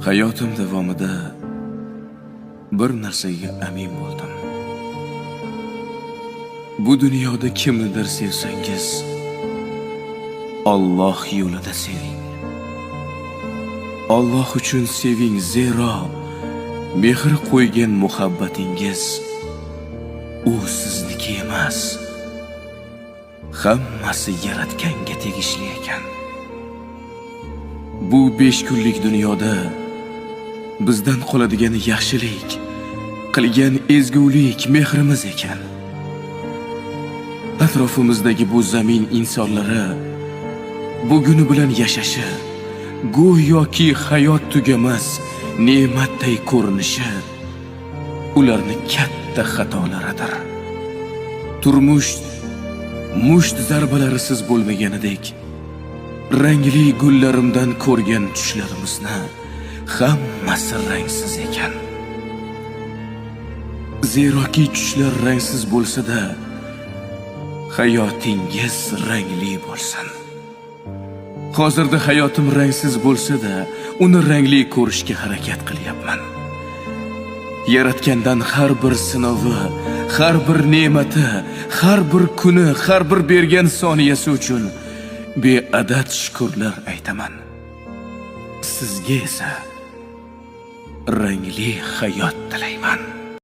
Hayotim davomida bir narsaga amin bo'ldim. Bu dunyoda kimnidir sevsangiz, Alloh yo'lida seving. Alloh uchun seving, zero mehr qo'ygan muhabbatingiz u sizniki emas. Hammasi Yaratganga tegishli ekan. Bu 5 kunlik dunyoda bizdan qoladigan yaxshilik, qilgan ezgulik, mehrimiz ekan. Atrofimizdagi bu zamin insonlari buguni bilan yashashi, go'yoki hayot tugamas ne'matday ko'rinishi ularni katta xatolaridir. Turmush musht zarbalarisiz bo'lmaganidek, rangli gullarimdan ko'rgan tushlarimizni hammasi rangsiz ekan. Zeroki tushlar rangsiz bo'lsa-da, hayotingiz rangli bo'lsin. Hozirda hayotim rangsiz bo'lsa-da, uni rangli ko'rishga harakat qilyapman. Yaratgandan har bir sinovi, har bir ne'mati, har bir kuni, har bir bergan soniyasi uchun beadad shukrlar aytaman. Sizga esa rangli hayot tilayman.